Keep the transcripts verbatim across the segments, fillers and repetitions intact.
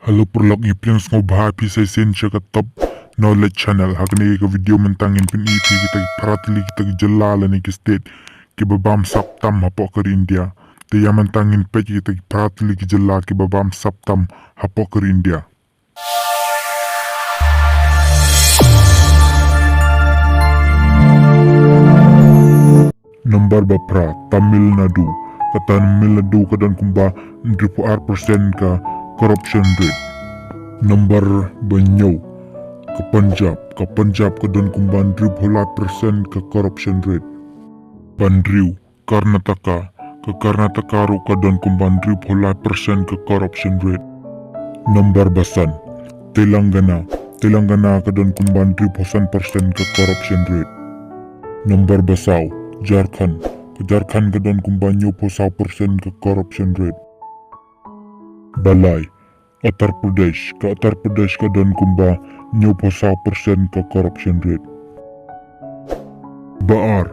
Hello paralok, ngi pdiang sngewbha ïa phi sa shisien sha ka Top Knowledge Channel. Ha kane ka video mynta ngin pyni ïa phi kita ki phra tylli kita ki jylla lane ki state kiba bam sap tam hapoh ka ri India. Te ïa mynta ngin peit ïa kita ki phra tylli ki jylla kiba bam sap tam hapoh ka ri India. Number ba phra, Tamil Nadu. Ka Tamil Nadu ka don kumba hynriewphew ar percent ka corruption rate. Number ba hynñiew, ka Punjab. Ka Punjab ka don kumba hynriewphew lai percent ka corruption rate. Ba hynriew, Karnataka. Ka Karnataka ruh ka don kumba hynriewphew lai percent ka corruption rate. Number ba san, Telangana. Telangana ka don kumba hynriewphew san percent ka corruption rate. Number ba saw, Jharkhand. Ka Jharkhand ka don kumba hynñiewphew saw percent ka corruption rate. Ba lai, Uttar Pradesh. Ka Uttar Pradesh ka don kumba hynñiewphew saw percent ka corruption rate. Ba ar,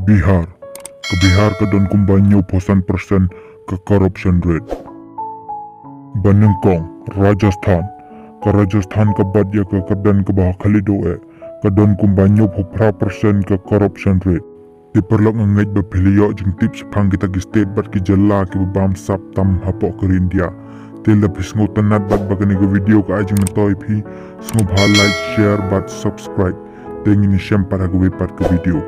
Bihar. Ka Bihar ka don kumba hynñiewphew san percent ka corruption rate. Ba nyngkong, Rajasthan. Ka Rajasthan ka bat ïa ka kyrdan kaba ha khlieh duh eh, ka don kumba hynñiewphew phra percent ka corruption rate. Te paralok, nga ngeit ba phi la ïoh jingtip shaphang kita ki state bad ki jylla kiba bam sap tam hapoh ka ri India. Te lada phi sngewtynnat bad ba kane ka video ka ai jingmyntoi ïa phi, sngewbha like, share bad subscribe. Te ngin ïashem pat ha kawei pat ka video.